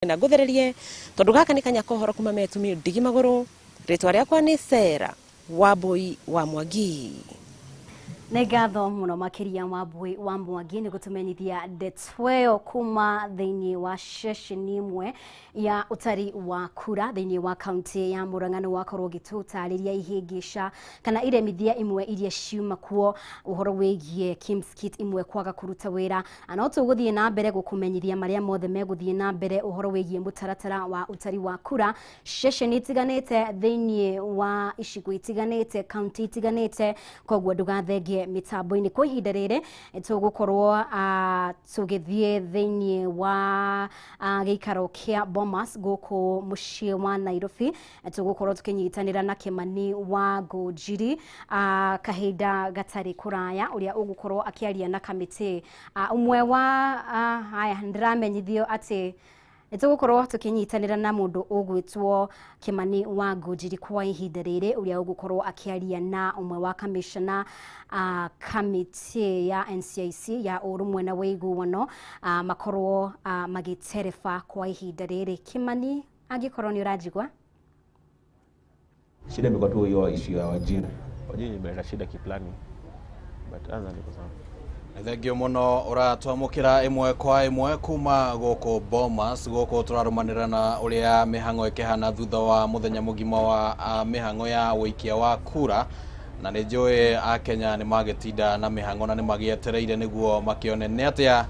Na nguthererie tondu gaka ni kanya kohoro kuma metumi ndigi maguru ritwa riakwa ni Sera Wambui wa Mwangi. Nĩ ngatho mũno makĩria Wambui wa Mwangi nĩ gũtũmenyithia ndeto kuma thĩinĩ wa ceceni ĩmwe ya ũtari wa kura thĩinĩ wa kaunti ya Murang'a. Nĩ wakorwo ũgĩtũtarĩria ihĩngĩca kana iremithia imwe iria ciuma kuo ũhoro wĩgiĩ KIEMS kit imwe kwaga kũruta wĩra. No tũgũthiĩ na mbere gũkũmenyithia marĩa mothe megũthiĩ na mbere ũhoro wĩgiĩ mũtaratara wa ũtari wa kura ceceni itiganĩte thĩinĩ wa icigo itiganĩte, kaunti itiganĩte, koguo ndũgathenge mitambo-inĩ. Kwa ihinda rĩrĩ tũgũkorwo tũgĩthiĩ thĩinĩ wa gĩikaro kĩa Bomas gũkũ mũciĩ wa Nairobi. Tũgũkorwo tũkĩnyitanĩra na Kimani wa Ngũnjiri kahinda gatarĩ kũraya, ũrĩa ũgũkorwo akĩaria na kamĩtĩ ũmwe wa haya. Ndĩramenyithio atĩ nĩtũgũkorwo tũkĩnyitanĩra na mũndũ ũgwĩtwo Kimani wa Ngũnjiri kwa ihinda rĩrĩ, ũrĩa ũgũkorwo akĩaria na ũmwe wa kamishna kamĩtĩ ya NCIC ya ũrũmwe na ũiguano, makorwo magĩtereba kwa ihinda rĩrĩ. Kimani, angĩkorwo nĩ ũranjigua. Shida imekuwa tu hiyo issue ya Wajir. Wajir imeleta shida kiplani, but anza niko sawa. Thengio muno uratwamukira imwe kwa imwe kuma guku Bomas. Guku turarumanira na uria mihango ikihana thutha wa muthenya mugima wa mihango ya wikia wa kura, na nĩ njũĩ akenya nĩ magĩtinda na mihango na nĩ magĩetereire nĩguo makĩone nĩ atĩa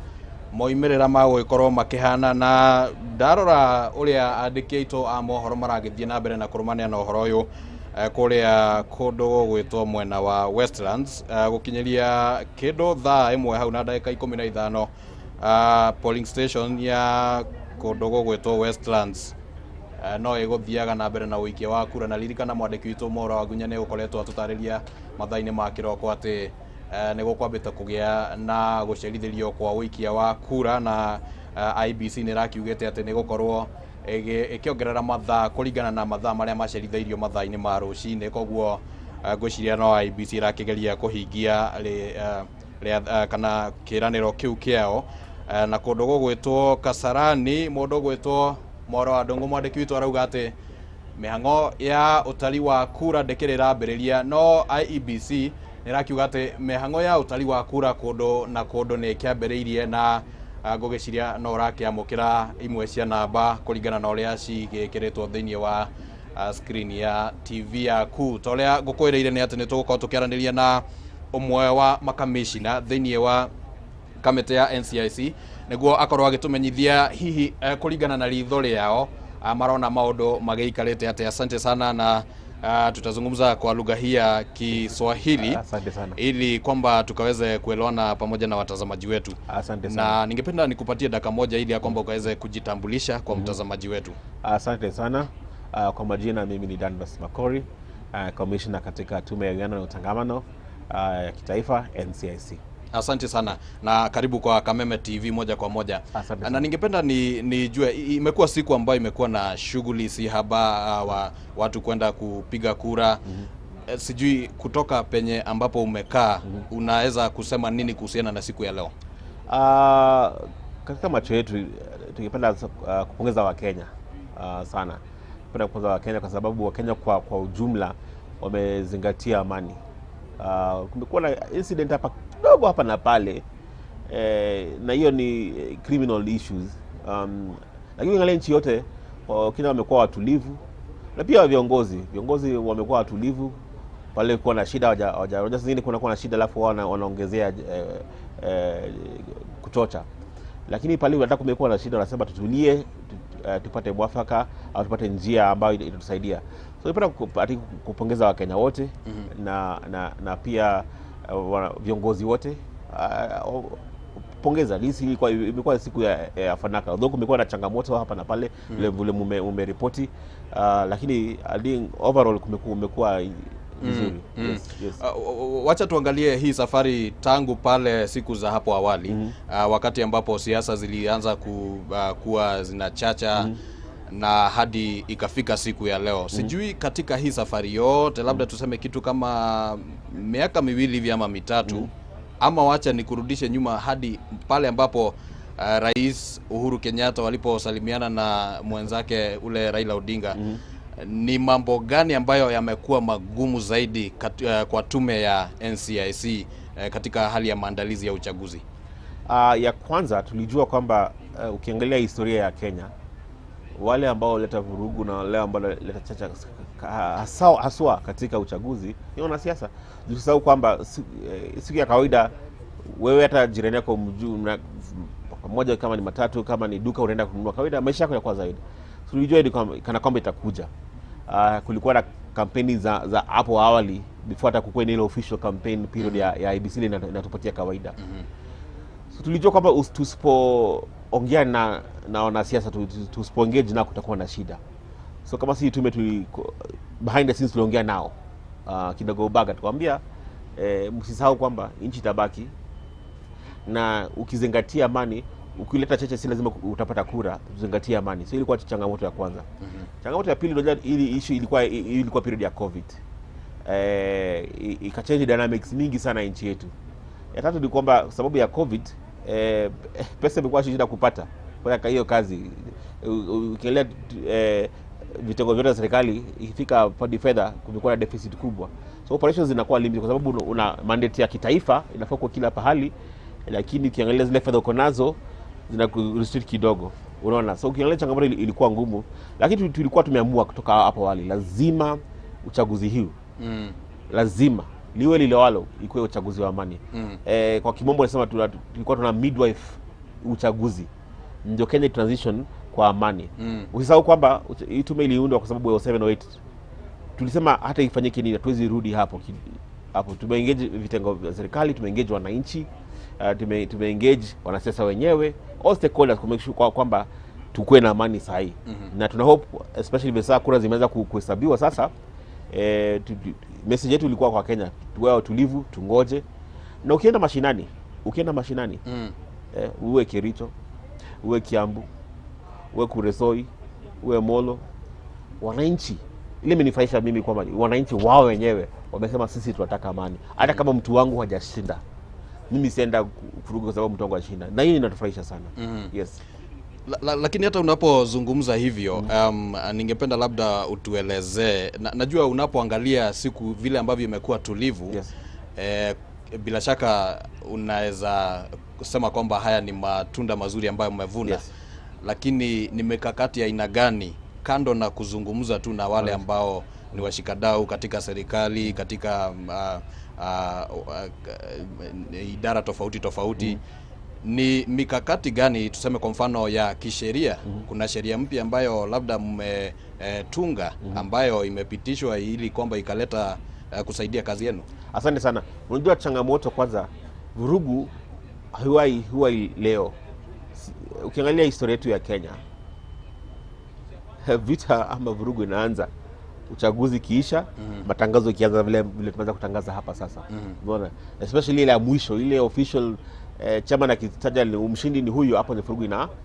moimĩrĩra magũgĩkorwo makĩhana. Na ndarora ũrĩa andĩki aitũ a mohoro maragĩthiĩ na mbere na kũrũmanĩra na ũhoro ũyũ kũrĩa kũndũ gũgwĩtwo mwena wa Westlands, gũkinyĩria kĩndũ thaa ĩmwe hau na ndagĩka 15, polling station ya kũndũ gũgwĩtwo Westlands no ĩgũthiaga na mbere na ũikia wa kura. Na ririkana mwandĩki witũ Mwaura Wagunya nĩ ũkoretwo atũtarĩria mathaa-inĩ ma kĩroko atĩ nĩ gũkwambĩte kũgĩa na gũcerithĩrio kwa ũikia wa kura, na IEBC nĩ ĩrakiugĩte atĩ nĩ gũkorwo ĩkĩongerera mathaa kũringana na mathaa marĩa macerithĩirio mathaa-inĩ ma rũcinĩ. Koguo ngwĩciria no IEBC ĩrakĩgeria kũhingia kana kĩranĩro kĩu kĩao. Na kũndũ gũgwĩtwo Kasarani, mũndũ ũgwĩtwo Mwaura wa Ndũng'ũ mwandĩki witũ arauga atĩ mĩhang'o ya ũtari wa kura ndĩkĩrĩ ĩrambĩrĩria, no IEBC nĩ ĩrakiuga atĩ mĩhang'o ya ũtari wa kura kũndũ na kũndũ nĩ ĩkĩambĩrĩirie, na ngũgĩciria no ũrakĩamũkĩra imwe cia namba kũringana na ũrĩa cigĩkĩrĩtwo thĩinĩ wa screen ya TV yaku. Ta ũrĩa ngũkwĩrĩire nĩ atĩ nĩ tũgũkorwo tũkĩaranĩria na ũmwe wa makamishina thĩinĩ wa kamĩtĩ ya NCIC nĩguo akorwo agĩtũmenyithia hihi kũringana na ritho rĩao marona maũndũ magĩikarĩte atĩa. Asante sana, na tutazungumza kwa lugha hii ya Kiswahili. Asante sana. Ili kwamba tukaweze kuelewana pamoja na watazamaji wetu. Asante sana. Na ningependa nikupatie dakika moja ili ya kwamba ukaweze kujitambulisha kwa mtazamaji wetu. Asante sana. Kwa majina mimi ni Danbas Makori, commissioner katika Tume ya Uwiano na Utangamano ya Kitaifa NCIC. Asante sana na karibu kwa Kameme TV moja kwa moja. Asante Na sana. ningependa nijue imekuwa siku ambayo imekuwa na shughuli si haba, watu kwenda kupiga kura. Sijui kutoka penye ambapo umekaa unaweza kusema nini kuhusiana na siku ya leo? Katika macho yetu tungependa kupongeza Wakenya sana. Tungependa kupongeza Wakenya kwa sababu Wakenya kwa ujumla wamezingatia amani. Kumekuwa na incident hapa kidogo hapa na pale, na hiyo ni criminal issues. Lakini angalia nchi yote Wakenya wamekuwa watulivu, na pia viongozi wamekuwa watulivu. Pale kuwa na shida hawaja zingine kuna kuwa na shida alafu wanaongezea kuchocha, lakini pale hata kumekuwa na shida wanasema tutulie, tupate mwafaka au tupate njia ambayo itatusaidia. So nipenda kupongeza Wakenya wote na pia viongozi wote, pongeza. Imekuwa siku ya fanaka, although kumekuwa na changamoto hapa na pale vile umeripoti, lakini I think overall kumekuwa vizuri. Yes. Wacha tuangalie hii safari tangu pale siku za hapo awali, wakati ambapo siasa zilianza kuwa zinachacha na hadi ikafika siku ya leo. Sijui katika hii safari yote labda tuseme kitu kama miaka miwili hivi ama mitatu, ama wacha nikurudishe nyuma hadi pale ambapo Rais Uhuru Kenyatta waliposalimiana na mwenzake ule Raila Odinga, ni mambo gani ambayo yamekuwa magumu zaidi kwa tume ya NCIC katika hali ya maandalizi ya uchaguzi? Ya kwanza tulijua kwamba ukiangalia historia ya Kenya, wale ambao waleta vurugu na wale ambao waleta chacha haswa katika uchaguzi ni wanasiasa. Usisahau kwamba siku ya kawaida wewe hata jirani yako mjuu pamoja, kama ni matatu, kama ni duka unaenda kununua, kawaida maisha yako yanakuwa zaidi. Tulijua ni kana kwamba itakuja. Kulikuwa na kampeni za hapo awali before hata kukuwe na ile official campaign period ya IEBC ile inatupatia kawaida. So tulijua kwamba tusipoongea na wanasiasa, tusipo engage nao kutakuwa na shida. So kama sisi tume behind the scenes tuliongea nao kidogo ubaga, tukamwambia msisahau kwamba nchi itabaki, na ukizingatia amani, ukileta cheche si lazima utapata kura, tuzingatie amani. So ilikuwa changamoto ya kwanza. Changamoto ya pili, unajua ili issue ilikuwa period ya COVID. Ikachange dynamics mingi sana nchi yetu. Ya tatu ni kwamba sababu ya COVID, pesa imekuwa shida kupata kwa hiyo kazi. Ukiangalia vitengo vyote vya serikali, ikifika padi fedha kumekuwa na deficit kubwa. So operations zinakuwa limited kwa sababu una mandate ya kitaifa inafaa kwa kila pahali, lakini ukiangalia zile fedha uko nazo zina restrict kidogo. Unaona? So ukiangalia changamoto ilikuwa ngumu, lakini tulikuwa tumeamua kutoka hapo awali lazima uchaguzi huu lazima liwe lilewalo ikuwe uchaguzi wa amani. Kwa kimombo nasema tulikuwa tuna midwife uchaguzi ndio Kenya transition kwa amani. Usisahau kwamba hii tume iliundwa kwa sababu ya 708. Tulisema hata ifanyike nini hatuwezi rudi hapo. Hapo tumeengage vitengo vya serikali, tumeengage wananchi, tumeengage wanasiasa wenyewe, all stakeholders ku make sure kwamba tukue na amani sahihi. Na tuna hope especially vile kura zimeanza kuhesabiwa sasa, message yetu ilikuwa kwa Kenya tuwe watulivu, tungoje. Na ukienda mashinani uwe Kericho, uwe Kiambu, uwe Kuresoi, uwe Molo, wananchi, ile imenifurahisha mimi kwamba wananchi wao wenyewe wamesema sisi tunataka amani. Hata kama mtu wangu hajashinda, mimi sienda kuvuruga kwa sababu mtu wangu hajashinda. Na hiyo inatufurahisha sana. Yes. Lakini hata unapozungumza hivyo, ningependa labda utuelezee. Najua unapoangalia siku vile ambavyo imekuwa tulivu, yes, bila shaka unaweza kusema kwamba haya ni matunda mazuri ambayo mmevuna. Yes. Lakini ni mikakati ya aina gani kando na kuzungumza tu na wale ambao ni washikadau katika serikali, katika idara tofauti tofauti, ni mikakati gani tuseme kwa mfano ya kisheria? Kuna sheria mpya ambayo labda mmetunga ambayo imepitishwa ili kwamba ikaleta kusaidia kazi yenu? Asante sana. Unajua changamoto kwanza, vurugu huwa leo. Ukiangalia historia yetu ya Kenya, vita ama vurugu inaanza uchaguzi kiisha, matangazo ikianza vile tumeanza kutangaza hapa sasa. Unaona? Especially ile ya mwisho, ile official chama na kitaja mshindi ni huyu, hapo ni vurugu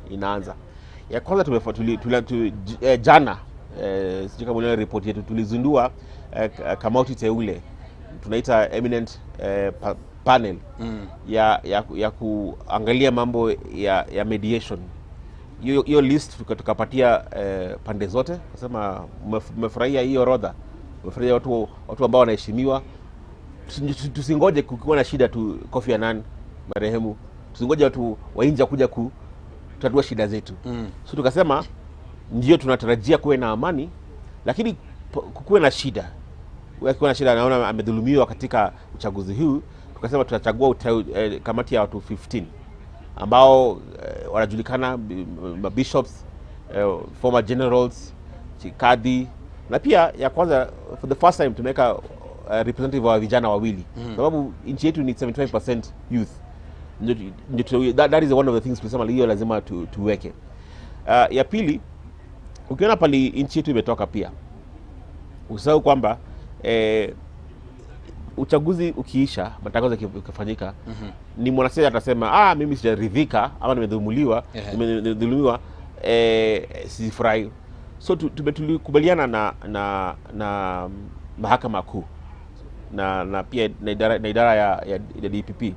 inaanza. Ya kwanza jana, sijui kama uliona report yetu, tulizindua kamati teule tunaita eminent panel ya kuangalia mambo ya mediation. Hiyo list tukapatia pande zote, kusema mmefurahia hiyo orodha, mmefurahia watu ambao wanaheshimiwa. Tusingoje kukiwa na shida tu Kofi Annan marehemu, tusingoje watu wa nje kuja kutatua shida zetu. So tukasema ndio tunatarajia kuwe na amani, lakini kukuwe na shida, akiwa na shida naona amedhulumiwa katika uchaguzi huu, tukasema tutachagua kamati ya watu 15 ambao wanajulikana, bishops, former generals, kadhi, na pia ya kwanza for the first time tumeweka representative wa vijana wawili, sababu nchi yetu ni 75% youth. That is one of the things tulisema hiyo lazima tuweke. Ya pili, ukiona pale nchi yetu imetoka pia, usahau kwamba uchaguzi ukiisha, matangazo yakifanyika, ni mwanasiasa atasema mimi sijaridhika ama nimedhulumiwa, nimedhulumiwa, sifurahi. So tulikubaliana na mahakama kuu na pia na idara ya DPP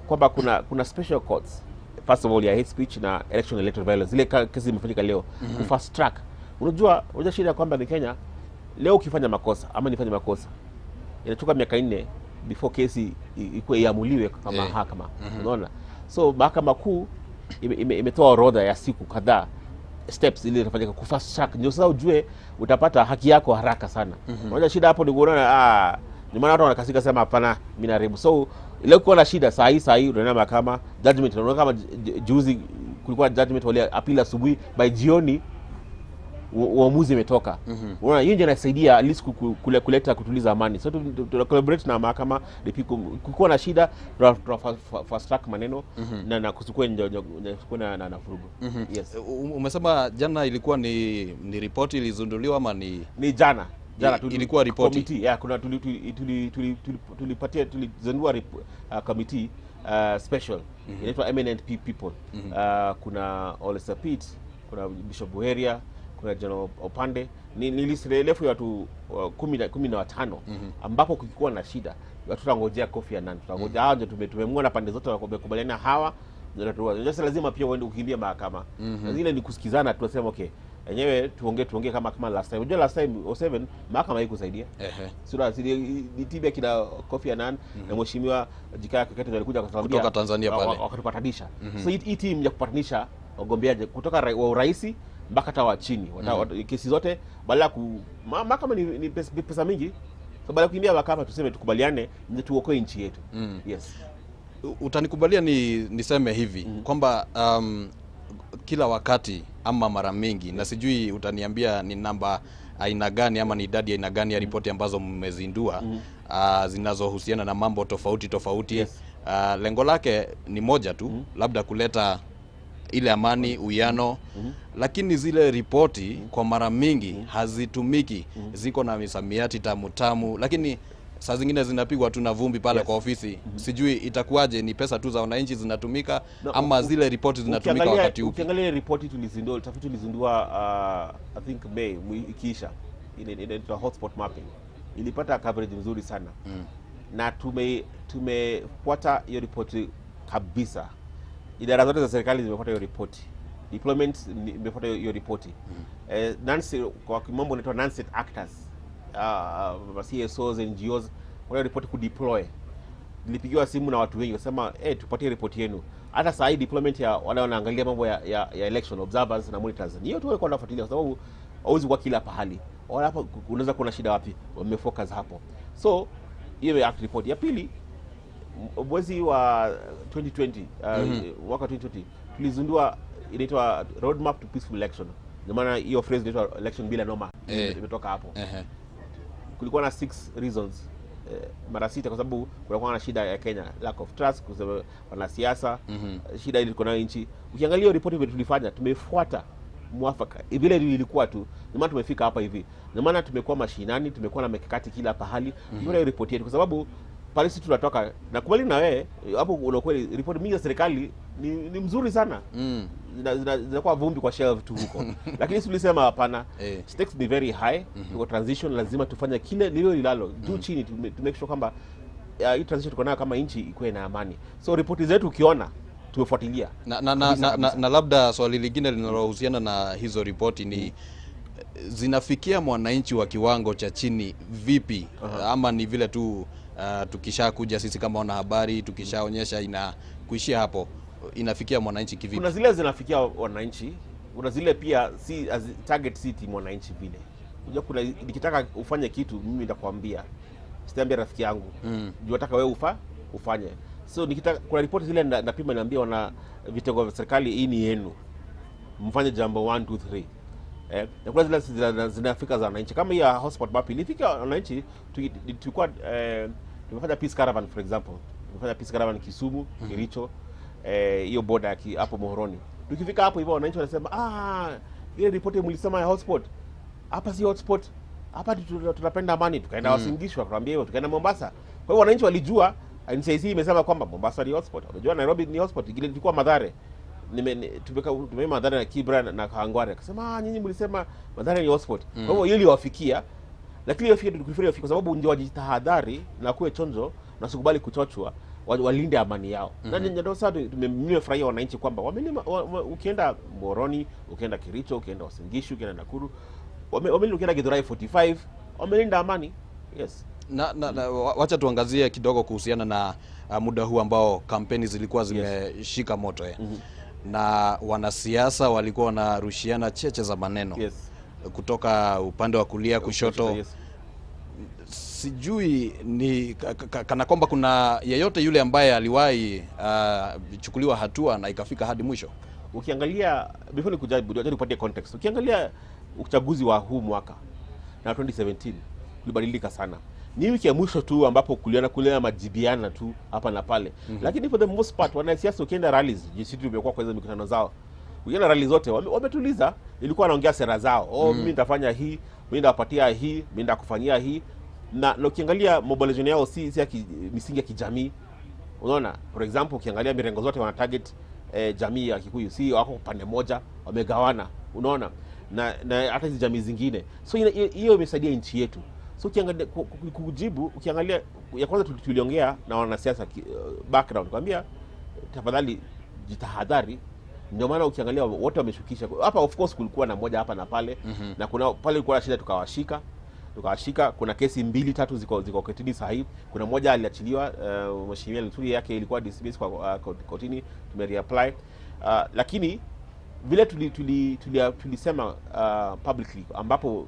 kwamba kuna special courts. First of all ya hate speech na election electoral violence, ile kesi imefanyika leo. Fast track. Unajua shida kwamba ni Kenya leo ukifanya makosa ama nifanye makosa inachukua miaka 4 before kesi ikuwe iamuliwe kama mahakama. Unaona? So mahakama kuu imetoa orodha ya siku kadhaa, steps ili itafanyika ku fast track, ndio sasa ujue utapata haki yako haraka sana. Unajua shida hapo ni kuona ni maana watu wanakasika sema hapana mimi naribu. So ile ukiwa na shida saa hii unaenda mahakama, judgment unaona kama juzi kulikuwa judgment wale appeal asubuhi, by jioni uamuzi umetoka. Unaona hiyo ndio inasaidia at least kuleta kutuliza amani. So tuna collaborate na mahakama, kukiwa na shida tuna fast track maneno na kusikue na furugu. Yes. Umesema jana ilikuwa ni ripoti ilizinduliwa ama ni jana? Jana ilikuwa ripoti. Committee, yeah, kuna tulipatia tulizindua committee special. Inaitwa eminent people. Kuna Ole Sapit, kuna Bishop Buheria, kuna General Opande. Ni list refu ya watu 15 ambapo kukikuwa na shida tutangojea Kofi Annan, tutangojea hao ndio tumemwona pande zote wamekubaliana hawa ndio. Sasa lazima pia uende ukimbia mahakama. Zile ni kusikizana, tunasema okay yenyewe tuongee kama last time. Unajua last time 07 mahakama haikusaidia. Sura ni tibia kina Kofi Annan na mheshimiwa Jakaya Kikwete alikuja akatuambia kutoka Tanzania pale wakatupatanisha. So hii team ya kupatanisha wagombeaje kutoka wa urais mpaka hata wa chini kesi zote badala mahakama ni pesa mingi. So badala kukimbia mahakama tuseme tukubaliane ndio tuokoe nchi yetu. Yes. Utanikubalia niseme hivi kwamba kila wakati ama mara mingi, na sijui utaniambia ni namba aina gani ama ni idadi aina gani ya ripoti ambazo mmezindua zinazohusiana na mambo tofauti tofauti. Yes. Lengo lake ni moja tu, labda kuleta ile amani, uwiano. Lakini zile ripoti kwa mara mingi hazitumiki. Ziko na misamiati tamu tamu, lakini saa zingine zinapigwa tu na vumbi pale kwa ofisi. Sijui itakuwaje, ni pesa tu za wananchi zinatumika no, ama zile ripoti zinatumika wakati upi? Ukiangalia ripoti tulizindua, utafiti tulizindua I think May ikiisha, ile inaitwa hotspot mapping, ilipata coverage nzuri sana. Na tumefuata hiyo ripoti kabisa. Idara zote za serikali zimefuata hiyo ripoti. Deployment imefuata hiyo ripoti. Nancy, kwa kimombo inaitwa non-state actors, CSOs, NGOs, wale ripoti kudeploy. Nilipigiwa simu na watu wengi wasema, tupatie ripoti yenu. Hata saa hii deployment ya wale wanaangalia mambo ya election observers na monitors, ni hiyo tu walikuwa wanafuatilia, kwa sababu hauwezi kuwa kila pahali. Wala hapo unaweza kuona shida wapi, wamefocus hapo. So hiyo act report ya pili, mwezi wa 2020, mwaka 2020 tulizindua inaitwa roadmap to peaceful election. Ndio maana hiyo phrase inaitwa election bila noma imetoka hapo. Kulikuwa na 6 reasons, mara 6, kwa sababu kulikuwa na shida ya Kenya, lack of trust, kwa wanasiasa, shida ilikuwa nayo nchi. Ukiangalia hiyo report vile tulifanya, tumefuata mwafaka vile ilikuwa tu. Ndio maana tumefika hapa hivi. Ndio maana tumekuwa mashinani, tumekuwa na mikakati kila pahali. Ndio hiyo report yetu, kwa sababu pale sisi tunatoka. Na kubali na wewe hapo, una kweli report mingi za serikali ni mzuri sana. Zinakuwa vumbi kwa shelf tu huko. Lakini sisi tulisema hapana. Stakes ni very high. Tuko transition, lazima tufanye kile lilo lilalo juu chini to make sure kwamba hii transition tuko nayo kama nchi ikuwe na amani. So ripoti zetu ukiona tumefuatilia. Na labda swali lingine linalohusiana na hizo ripoti ni zinafikia mwananchi wa kiwango cha chini vipi? Ama ni vile tu tukishakuja sisi kama wanahabari tukishaonyesha ina kuishia hapo, inafikia mwananchi kivipi? Kuna zile zinafikia wananchi, kuna zile pia si target city mwananchi vile. Unajua kuna nikitaka ufanye kitu mimi nitakwambia, sitaambia rafiki yangu. Juu nataka wewe ufanye. So nikitaka, kuna ripoti zile napima, niambia wana vitengo vya serikali hii ni yenu, mfanye jambo 1 2 3. Na kuna zile zinafika za wananchi. Kama hii ya hotspot map ilifika wananchi, tulikuwa tumefanya peace caravan for example. Tumefanya peace caravan Kisumu, Kericho, hiyo border hapo Muhoroni. Tukifika hapo hivyo wananchi wanasema, ile ripoti mlisema ya hotspot, hapa si hotspot, hapa tunapenda amani. Tukaenda Wasingishwa, tukaambia hivyo, tukaenda Mombasa. Kwa hiyo wananchi walijua NCIC imesema kwamba Mombasa ni hotspot. Unajua Nairobi ni hotspot, ile ilikuwa Mathare. Tume Mathare na Kibra na Kawangware. Akasema nyinyi mlisema Mathare ni hotspot. Kwa hivyo ili wafikia, lakini wafikia tulifikia kwa sababu ndio wajitahadhari na kuwe chonjo na sikubali kuchochwa. Walinde amani yao. Na ndio sasa nimefurahia wananchi kwamba ukienda Moroni, ukienda Kericho, ukienda Uasin Gishu, ukienda Nakuru, wamelinda, ukienda Githurai 45, wamelinda amani. Yes. Na wacha tuangazie kidogo kuhusiana na muda huu ambao kampeni zilikuwa zimeshika moto na wanasiasa walikuwa wanarushiana cheche za maneno kutoka upande wa kulia, kushoto. Sijui ni kana kwamba kuna yeyote yule ambaye aliwahi chukuliwa hatua na ikafika hadi mwisho. Ukiangalia, before nikujibu, acha nikupatie context. Ukiangalia uchaguzi wa huu mwaka na 2017 kulibadilika sana. Ni wiki ya mwisho tu ambapo kuliona majibiana tu hapa na pale. Lakini for the most part wanasiasa ukienda rallies, jinsi tumekuwa kwa hizo mikutano zao, ukienda rally zote wametuliza, ilikuwa wanaongea sera zao. Oh, mimi nitafanya hii, mimi nitawapatia hii, mimi nitakufanyia hii. Na ukiangalia mobilization yao si ya misingi ya kijamii. Unaona, for example ukiangalia mirengo zote wana target jamii ya Kikuyu, si wako upande moja, wamegawana, unaona, na hata hizi jamii zingine. So hiyo imesaidia nchi yetu. So ukiangalia kujibu, ukiangalia ya kwanza tuliongea na wanasiasa background, kwambia tafadhali jitahadhari. Ndio maana ukiangalia wote wameshukisha. Hapa of course kulikuwa na moja hapa na pale, na kuna pale kulikuwa na shida, tukawashika. Kuna kesi 2-3 ziko kotini sahihi. Kuna moja aliachiliwa, mheshimiwa Linturi yake ilikuwa dismiss kwa kotini, tumereapply. Lakini vile tulisema publicly, ambapo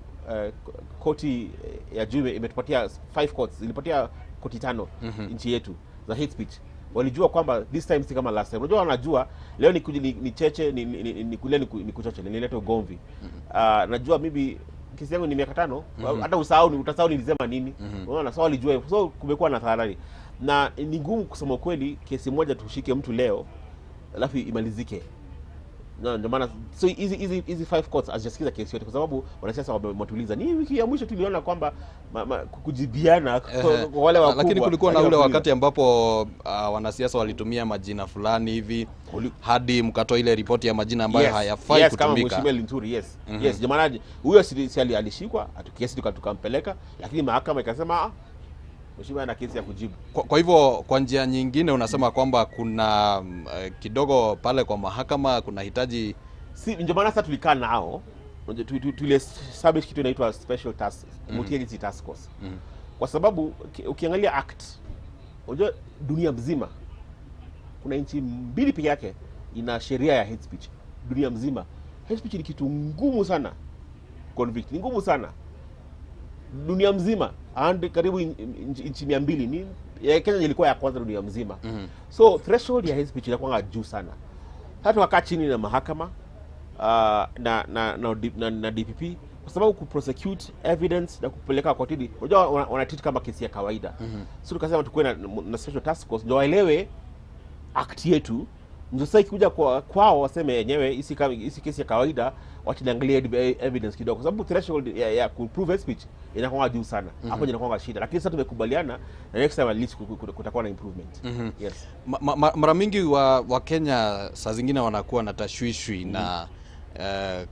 koti ya juu imetupatia 5 courts, ilipatia koti 5 nchi yetu za hate speech. Walijua kwamba this time si kama last time. Unajua wanajua leo ni cheche, ni kule ni kuchoche, nilete ugomvi. Najua maybe kesi yangu ni miaka 5, hata utasahau nilisema nini. Unaona, so walijua hivyo. So kumekuwa na tahadhari. Na ni ngumu kusema kweli kesi moja tushike mtu leo alafu imalizike. No, ndio maana so hizi 5 courts hazijasikiza kesi yote kwa sababu wanasiasa wametuliza. Ni wiki ya mwisho tuliona kwamba kujibiana kwa wale wakubwa. Lakini kulikuwa na ule wakati ambapo wanasiasa walitumia majina fulani hivi hadi mkatoa ile ripoti ya majina ambayo hayafai kutumika. Kama Mheshimiwa Linturi, yes. Yes, jamani huyo si alishikwa, kesi tukampeleka, lakini mahakama ikasema mheshimiwa ana kesi ya kujibu. Kwa hivyo kwa njia nyingine unasema kwamba kuna kidogo pale kwa mahakama kuna hitaji. Si ndio maana sasa tulikaa nao, tuliestablish kitu inaitwa special task, multi-agency task force. Kwa sababu ukiangalia act, unajua dunia mzima kuna nchi 2 peke yake ina sheria ya hate speech. Dunia mzima. Hate speech ni kitu ngumu sana. Convict ni ngumu sana. Dunia mzima and karibu nchi 200 ni ya Kenya ilikuwa ya kwanza dunia mzima. So threshold ya hate speech ilikuwa juu sana. Hata tukakaa chini na mahakama na DPP kwa sababu ku prosecute evidence na kupeleka kotini, unajua wana treat kama kesi ya kawaida. So tukasema tukue na special task force ndio waelewe act yetu, ndio sasa ikikuja kwao waseme yenyewe hisi kesi ya kawaida, wacha niangalie evidence kidogo, kwa sababu threshold ya ku prove speech inakuwa juu sana. Hapo inakuwa shida, lakini sasa tumekubaliana na next time at least kutakuwa na improvement. Yes. Mara mingi wa Kenya saa zingine wanakuwa na tashwishwi na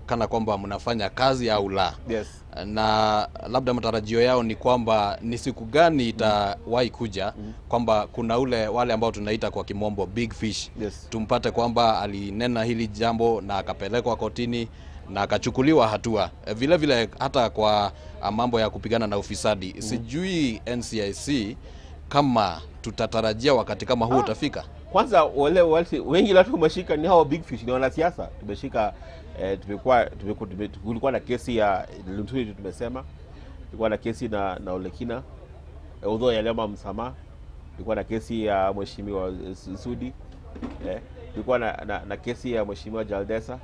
kana kwamba mnafanya kazi au la. Yes. Na labda matarajio yao ni kwamba ni siku gani itawahi kuja kwamba kuna ule wale ambao tunaita kwa kimombo big fish. Yes. Tumpate kwamba alinena hili jambo na akapelekwa kotini na akachukuliwa hatua. Vile vile hata kwa mambo ya kupigana na ufisadi. Sijui NCIC kama tutatarajia wakati kama huo utafika. Kwanza wale wengi watu tumeshika ni hao big fish, ni wanasiasa. Tumeshika kulikuwa na kesi ya Linturi, tumesema kulikuwa na kesi na Olekina, although yaliomba msamaha. Kulikuwa na kesi ya Mheshimiwa Sudi, kulikuwa na kesi ya Mheshimiwa Jaldesa,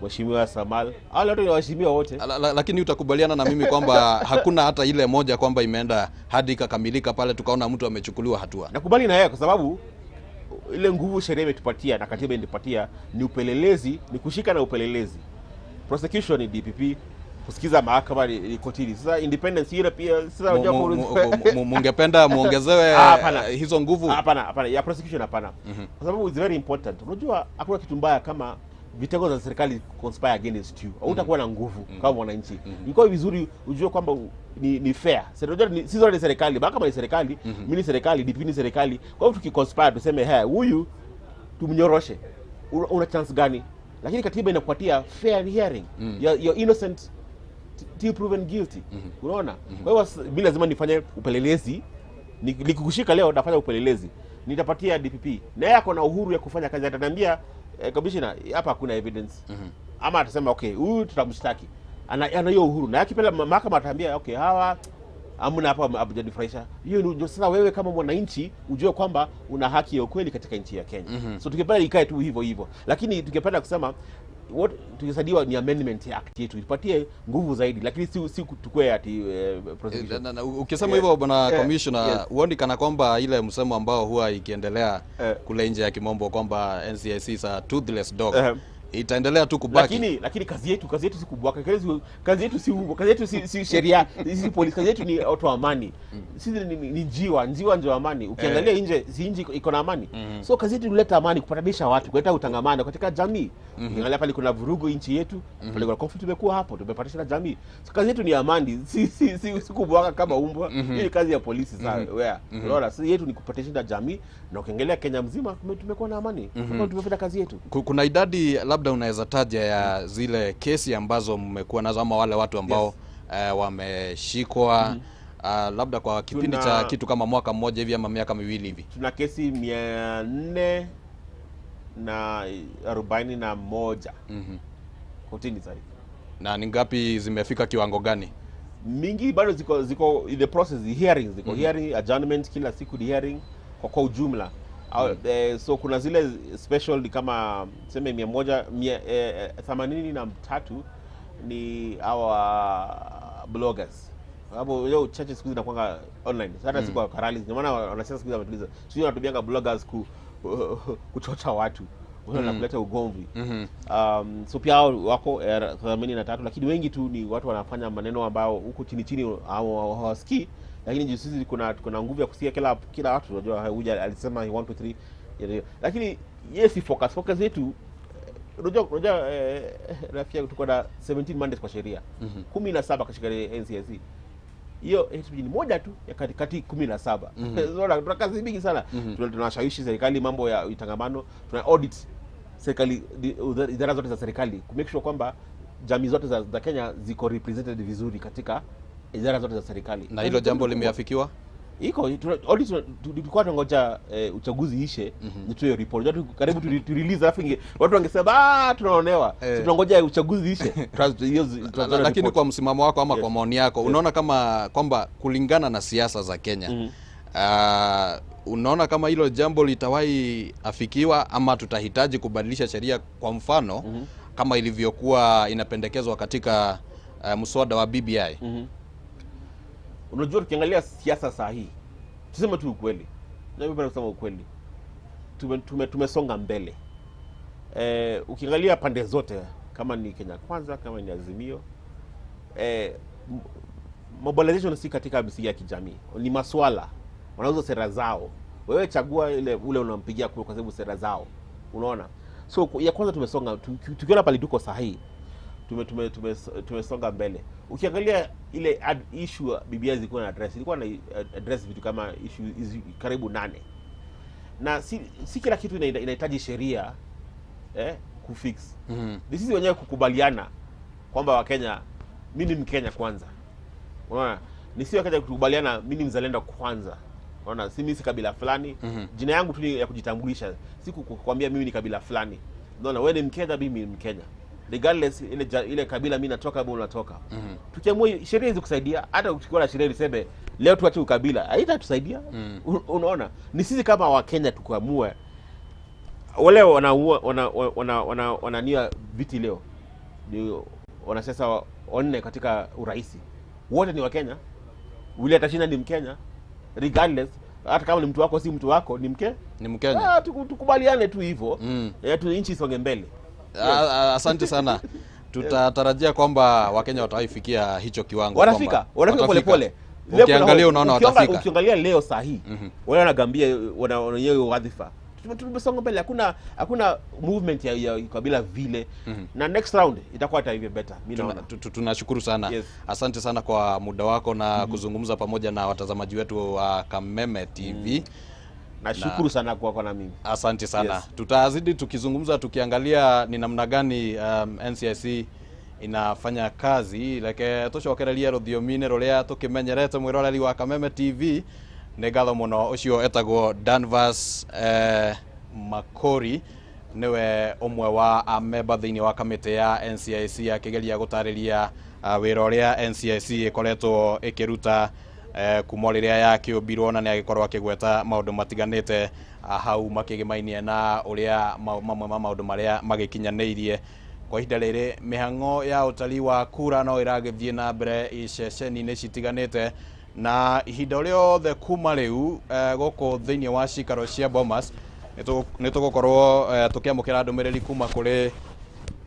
Mheshimiwa Samal. Hao wote ni waheshimiwa wote. Lakini utakubaliana na mimi kwamba hakuna hata ile moja kwamba imeenda hadi ikakamilika pale tukaona mtu amechukuliwa hatua. Nakubali na yeye kwa sababu ile nguvu sheria imetupatia na katiba imetupatia ni upelelezi, ni kushika na upelelezi. Prosecution ni DPP, kusikiza mahakama ni kotini. Sasa independence ile pia sasa unajua mungependa muongezewe hizo nguvu? Hapana, hapana, ya prosecution hapana. Kwa sababu it's very important. Unajua hakuna kitu mbaya kama vitengo za serikali conspire against you, hautakuwa na nguvu kama mwananchi. Iko vizuri ujue kwamba ni fair. Serikali sisi ni serikali, mahakama ni serikali, mimi ni serikali, DP ni serikali. Kwa hivyo tukiconspire tuseme haya, huyu tumnyoroshe, una chance gani? Lakini katiba inakupatia fair hearing. You're innocent till proven guilty. Unaona? Kwa hiyo mimi lazima nifanye upelelezi. Nikikushika leo nafanya upelelezi, nitapatia DPP, na yeye ako na uhuru ya kufanya kazi. Ataniambia commissioner, hapa hakuna evidence. Ama atasema okay, huyu tutamshtaki. Ana hiyo uhuru, na akipela mahakama ataambia okay, hawa hamna hapa, hamjanifurahisha. Hiyo ndio sasa wewe kama mwananchi ujue kwamba una haki ya ukweli katika nchi ya Kenya. So tungependa ikae tu hivyo hivyo, lakini tungependa kusema what tungesaidiwa ni amendment ya act yetu ipatie nguvu zaidi, lakini si tukue ati prosecution. Ukisema hivyo bwana commissioner, huoni kana kwamba ile msemo ambao huwa ikiendelea kule nje ya kimombo kwamba NCIC is a toothless dog itaendelea tu kubaki? Lakini kazi yetu si kubwaka, kazi yetu si uongo, kazi yetu si sheria, si polisi, kazi yetu ni watu wa amani. Sisi ni njiwa ndio amani. Ukiangalia nje, si nje iko na amani. So kazi yetu ni kuleta amani, kupatanisha watu, kuleta utangamano katika jamii. Ukiangalia pale kuna vurugu nchi yetu, pale kuna conflict imekuwa hapo, tumepatanisha jamii. So kazi yetu ni amani, si kubwaka kama umbwa. Hii ni kazi ya polisi sasa. Unaona, sisi yetu ni kupatanisha jamii, na ukiangalia Kenya mzima tumekuwa na amani. Tumefanya kazi yetu. Kuna idadi labda unaweza taja ya zile kesi ambazo mmekuwa nazo ama wale watu ambao wameshikwa labda kwa kipindi cha kitu kama mwaka mmoja hivi ama miaka miwili hivi? Tuna kesi 441 kotini sasa. Na ni ngapi zimefika kiwango gani? Mingi bado ziko in the process, hearings ziko hearing, adjournment kila siku ni hearing kwa ujumla. So kuna zile special ni kama sema 183 ni our bloggers. Hapo leo chache siku zinakuwa online. Sasa siku kwa rallies, ndio maana wanasiasa siku wametuliza. Sio wanatumianga bloggers kuchocha watu, na kuleta ugomvi. So pia wako 83, lakini wengi tu ni watu wanafanya maneno ambao huko chini chini hawasikii. Lakini sisi kuna nguvu ya kusikia kila watu. Unajua huja alisema 1 2 3, lakini yes, focus yetu. Unajua rafiki yangu, tuko na 17 mandates kwa sheria, 17 katika NCIC. Hiyo ni moja tu ya kati 17. Unaona tuna kazi mingi sana. Tunashawishi serikali mambo ya utangamano, tuna audit serikali, idara zote za serikali ku make sure kwamba jamii zote za Kenya ziko represented vizuri katika idara zote za serikali. Na hilo jambo limeafikiwa? Iko audit, tulikuwa tunangoja uchaguzi ishe nitoe report. Karibu tu release, alafu watu wangesema tunaonewa. Tunangoja uchaguzi ishe. Lakini kwa msimamo wako ama kwa maoni yako, unaona kama kwamba kulingana na siasa za Kenya, unaona kama hilo jambo litawahi afikiwa ama tutahitaji kubadilisha sheria kwa mfano kama ilivyokuwa inapendekezwa katika mswada wa BBI? Unajua tukiangalia siasa saa hii, tuseme tu ukweli. Napenda kusema ukweli. Tumesonga mbele. Ukiangalia pande zote, kama ni Kenya Kwanza, kama ni Azimio, mobilization si katika misingi ya kijamii, ni maswala. Wanauza sera zao. Wewe chagua ule unampigia kura kwa sababu sera zao. Unaona? So ya kwanza tumesonga, tukiona pale tuko sahihi, tumesonga mbele. Ukiangalia ile issue BBI ilikuwa na address, ilikuwa na address vitu kama issue hizi karibu 8. Na si kila kitu inahitaji sheria kufix. Ni sisi wenyewe kukubaliana kwamba Wakenya, mimi ni Mkenya kwanza. Unaona? Ni sisi Wakenya kukubaliana mimi ni mzalendo kwanza. Unaona, si mimi si kabila fulani. Jina yangu tu ni ya kujitambulisha, si kukwambia mimi ni kabila fulani. Unaona, wewe ni Mkenya, mimi ni Mkenya. Regardless ile kabila mimi natoka au unatoka. Tukiamua sheria hizi kusaidia, hata ukiwa na sheria iseme leo tuache ukabila, haitatusaidia. Unaona, ni sisi kama Wakenya tukiamua. Wale wanania viti leo ni wanasiasa wanne katika urais, wote ni Wakenya. Ule atashinda ni Mkenya regardless, hata kama ni mtu wako si mtu wako, ni ni Mkenya. Tukubaliane tu hivyo. Tu nchi isonge mbele. Asante sana. Tutatarajia kwamba Wakenya wataifikia hicho kiwango. Wanafika pole pole. Ukiangalia unaona watafika. Ukiangalia leo saa hii, wale wanagambia wenyewe wadhifa. Tumesonga mbele, hakuna movement ya kabila vile. Na next round itakuwa hata even better, mimi naona. Tunashukuru sana. Yes. Asante sana kwa muda wako na kuzungumza pamoja na watazamaji wetu wa Kameme TV. Nashukuru sana kwa na mimi. Asante sana. Yes. Tutazidi tukizungumza tukiangalia ni namna gani NCIC inafanya kazi. Reke tucokererie rũthiomi-inĩ rũrĩa tũkĩmenyerete mwĩroreri wa Kameme TV. Nĩ ngatho mũno, ũcio etagwo Danvas Makori, nĩwe ũmwe wa amemba thĩinĩ wa kamĩtĩ ya NCIC akĩgeria gũtarĩria wĩra ũrĩa NCIC ĩkoretwo ĩkĩruta kuma rĩrĩa yakĩũmbirwo, na nĩ agĩkorwo akĩgweta maũndũ matiganĩte hau makĩgĩmainie na ũrĩa mamwe ma maũndũ marĩa magĩkinyanĩirie. Kwa ihinda rĩrĩ mĩhang'o ya ũtari wa kura no ĩragĩthiĩ na mbere iceceni-inĩ citiganĩte, na ihinda rĩothe kuma rĩu gũkũ thĩinĩ wa cikaro cia Bomas nĩ tũgũkorwo tũkĩamũkĩra ndũmĩrĩri kuma kũrĩ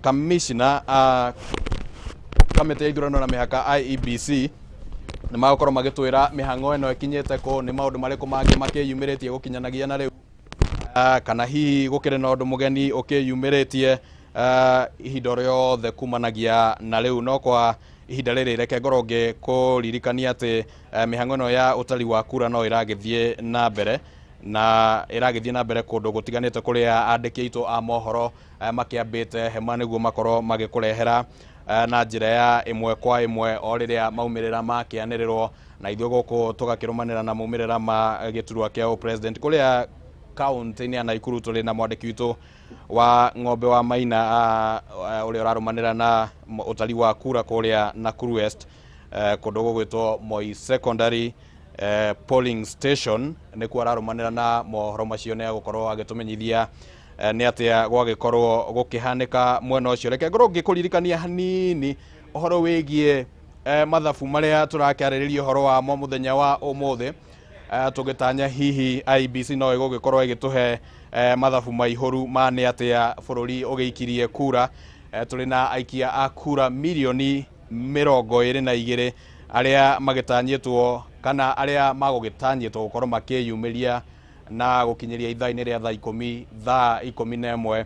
kamishna kamĩtĩ ya ithurano na mĩhaka IEBC. Nĩ magũkorwo magĩtwĩra mĩhang'o ĩno ĩkinyĩte kũ, nĩ maũndũ marĩkũ mangĩ makĩyumĩrĩtie gũkinyanagia na rĩu, kana hihi gũkĩrĩ na ũndũ mũgeni ũkĩyumĩrĩtie ihinda rĩothe kumanagia na rĩu. No kwa ihinda rĩrĩ reke ngorwo ngĩkũririkania atĩ mĩhang'o ĩno ya ũtari wa kura no ĩragĩthiĩ na mbere, na ĩragĩthiĩ na mbere kũndũ gũtiganĩte kũrĩa andĩki aitũ a mohoro makĩambĩte hema nĩguo makorwo magĩkũrehera na njĩra ya ĩmwe kwa ĩmwe o rĩrĩa maumĩrĩra makĩanĩrĩrwo, na ithuĩ gũkũ tũgakĩrũmanĩra na maumĩrĩra ma gĩturwa kĩa president kũrĩa kaunti-inĩ ya Nakuru. Tũrĩ na mwandĩki witũ wa ng'ombe wa Maina ũrĩa ũrarũmanĩra na ũtari wa kura kũrĩa Nakuru West, kũndũ gũgwĩtwo Moi Secondary polling station, nĩkuo ararũmanĩra na mohoro macio, nĩ agũkorwo agĩtũmenyithia nĩ atĩa gwagĩkorwo gũkĩhanĩka mwena ũcio. Reke ngorwo ngĩkũririkania hanini ũhoro wĩgiĩ mathabu marĩa tũrakĩarĩrĩria ũhoro wamo mũthenya wa ũmũthĩ, tũgĩtanya hihi IEBC no ĩgũgĩkorwo ĩgĩtũhe mathabu maihũru ma nĩ atĩa bũrũri ũgĩikirie kura. Tũrĩ na aikia a kura mirioni 22 arĩa magĩtanyĩtwo kana arĩa magũgĩtanyĩtwo gũkorwo makĩyumĩria na gũkinyĩria ithaa-inĩ rĩa thaa 10, thaa 11.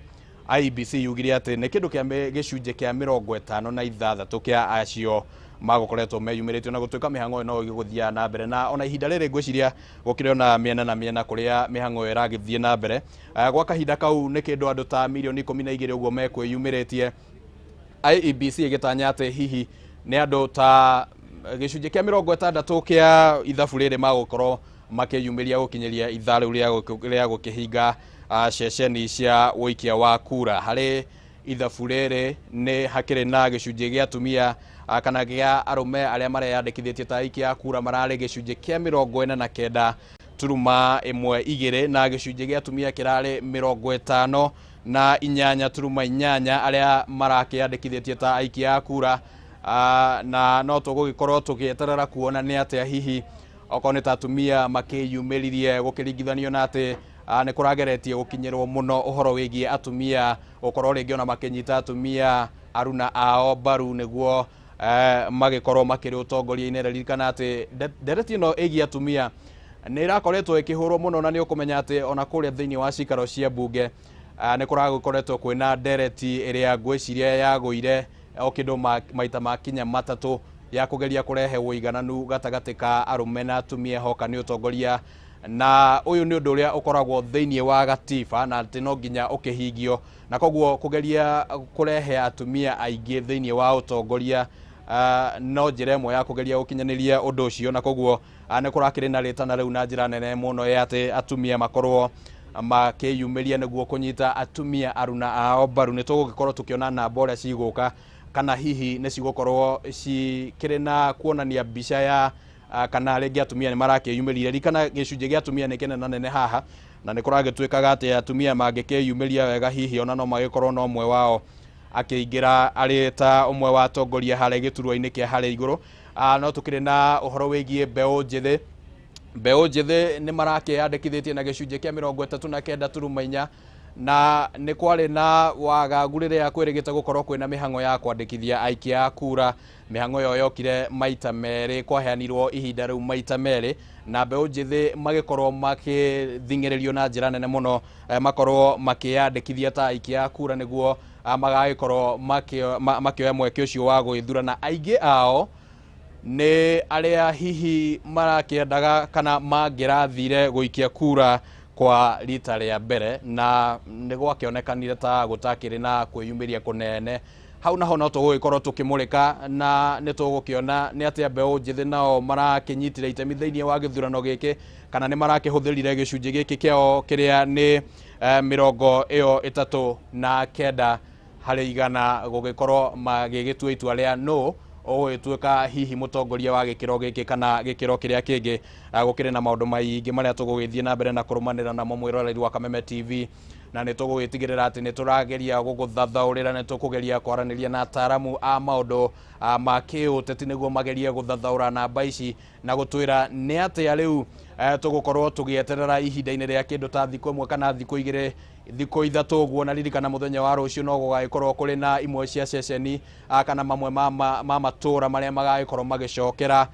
IEBC yugire atĩ nĩ kĩndũ kĩa gĩcunjĩ kĩa 56 kĩa acio magũkoretwo meyumĩrĩtio, na gũtuĩka mĩhang'o ĩyo no ĩgũthiaga na mbere, na ona ihinda rĩrĩ ngwĩciria gũkĩrĩ ona mĩena na mĩena kũrĩa mĩhang'o ĩyo ĩragĩthiĩ na mbere. Gwa kahinda kau nĩ kĩndũ andũ ta mirioni 12 ũguo mekwĩyumĩrĩtie. IEBC ĩgĩtanya atĩ hihi nĩ andũ ta gĩcunjĩ kĩa 60 kĩa ithabu rĩrĩ magũkorwo makĩyumĩria gũkinyĩria ithaa rĩu rĩa gũkĩhinga ceceni cia ũikia wa kura. Harĩ ithabu rĩrĩ nĩ hakĩrĩ na gĩcunjĩ gĩa atumia kana gĩa arũme arĩa mareyandĩkithĩtie ta aikia a kura mararĩ gĩcunjĩ kĩa 49.12, na gĩcunjĩ gĩa atumia kĩrarĩ 58.8 arĩa marakĩandĩkithĩtie ta aikia a kura. Na no tũgũgĩkorwo tũgĩeterera kuona nĩ atĩa hihi okorwo nĩ ta atumia makĩyumĩririe gũkĩringithanio na atĩ nĩ kũrageretie gũkinyĩrwo mũno ũhoro wĩgiĩ atumia gũkorwo rĩngĩ ona makĩnyita atumia aruna ao mbaru nĩguo magĩkorwo makĩrĩ ũtongoria-inĩ. Ririkana atĩ ndereti ĩno ĩgiĩ atumia nĩ ĩrakoretwo ĩkĩhũrwo mũno, na nĩ ũkũmenya atĩ ona kũrĩa thĩinĩ wa cikaro cia mbunge nĩ kũragĩkoretwo kwĩna ndereti ĩrĩa ngwĩciria yagũire o kĩndũ maita makinya matatũ ya kũgeria kũrehe ũigananu gatagatĩ ka arũme na atumia hoka nĩ ũtongoria, na ũyũ nĩ ũndũ ũrĩa ũkoragwo thĩinĩ wa gatiba na atĩ no nginya ũkĩhingio, na koguo kũgeria kũrehe atumia aingĩ thĩinĩ wa ũtongoria no njĩra ĩmwe ya kũgeria gũkinyanĩria ũndũ ũcio, na koguo nĩ kũrakĩrĩ na rĩtana rĩu na njĩra nene mũno ya atĩ atumia makorwo makĩyumĩria nĩguo kũnyita atumia aruna ao mbaru. Nĩ tũgũgĩkorwo tũkĩona namba ũrĩa cigũka, kana hihi nĩ cigũkorwo cikĩrĩ na kuonania mbica ya kana rĩngĩ atumia nĩ marakĩyumĩria. Ririkana gĩcunjĩ gĩa atumia nĩ kĩnene nene haha, na nĩ kũragĩtuĩkaga atĩ atumia mangĩkĩyumĩria wega hihi ona no magĩkorwo no ũmwe wao akĩingĩra arĩ ta ũmwe wa atongoria harĩa gĩturwa-inĩ kĩa harĩa igũrũ. No tũkĩrĩ na ũhoro wĩgiĩ mbeũ njĩthĩ. Mbeũ njĩthĩ nĩ marakĩyandĩkithĩtie na gĩcunjĩ kĩa 39.4, Na nĩ kwarĩ na wagagu rĩrĩa kwĩrĩgĩte gũkorwo kwĩna mĩhang'o ya kwandĩkithia aikia a kura. Mĩhang'o ĩyo yokire maita merĩ, kwaheanirwo ihinda rĩu maita merĩ, na mbeũ njĩthĩ magĩkorwo makĩthing'ĩrĩrio na njĩra nene mũno, makorwo makĩyandĩkithia ta aikia a kura nĩguo magagĩkorwo makĩoya mweke ũcio wa gwĩthurana. Aingĩ ao nĩ arĩa hihi marakĩendaga kana mangĩrathire gũikia kura kwa rita rĩa mbere, na nĩ gwakĩonekanire ta gũtakĩrĩ na kwĩyumĩria kũnene. Hau naho no tũgũgĩkorwo tũkĩmũrĩka na nĩ tũgũkĩona nĩ atĩa mbeũ njĩthĩ nao marakĩnyitire itemi thĩinĩ wa gĩthurano gĩkĩ, kana nĩ marakĩhũthĩrire gĩcunjĩ gĩkĩ kĩao kĩrĩa nĩ 39 harĩ igana gũgĩkorwo magĩgĩtua itua rĩa no ũgũgĩtuĩka hihi mũtongoria wa gĩkĩro gĩkĩ kana gĩkĩro kĩrĩa kĩngĩ. Gũkĩrĩ na maũndũ maingĩ marĩa tũgũgĩthiĩ na mbere na kũrũmanĩra namo mwĩroreri wa Kameme TV, na nĩ tũgũgĩtigĩrĩra atĩ nĩ tũrageria gũgũthathaũrĩra, nĩ tũkũgeria kwaranĩria na ataaramu a maũndũ ma kĩũteti nĩguo magerie gũthathaũra namba ici na gũtwĩra nĩ atĩa rĩu tũgũkorwo tũgĩeterera ihinda-inĩ rĩa kĩndũ ta thikũ ĩmwe kana thikũ igĩrĩ, thikũ ithatũ ũguo. Na ririkana mũthenya wa rũciũ no gũgagĩkorwo kũrĩ na imwe cia ceceni kana mamwe ma matũra marĩa magagĩkorwo magĩcokera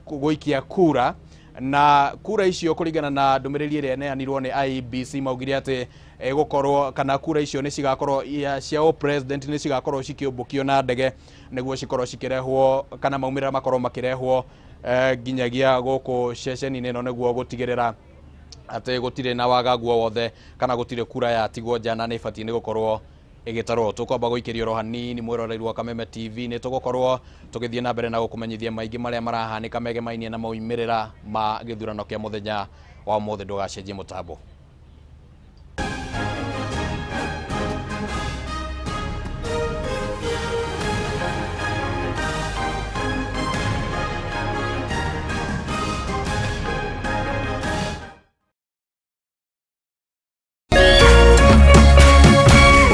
gũikia kura, na kura icio kũringana na ndũmĩrĩri ĩrĩa ĩneanirwo nĩ IEBC maugire atĩ ĩgũkorwo kana kura icio nĩ cigakorwo cia o president nĩ cigakorwo cikĩũmbũkio na ndege nĩguo cikorwo cikĩrehwo kana maumĩrĩra makorwo makĩrehwo nginyagia gũkũ ceceni-inĩ ĩno nĩguo gũtigĩrĩra atĩ gũtirĩ na wagagu o wothe kana gũtirĩ kura yatigwo nja na nĩ ĩbatiĩ nĩ gũkorwo ĩgĩtarwo. Tũkwamba gũikĩrio oro hanini mwĩroreri wa Kameme TV, nĩ tũgũkorwo tũgĩthiĩ na mbere na gũkũmenyithia maingĩ marĩa marahanĩka megemainie na maumĩrĩra ma gĩthurano kĩa mũthenya wa ũmũthĩ. Ndũgacenjie mũtambo.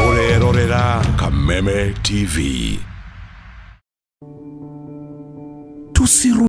Ũrerorera Kameme TV. Tusiru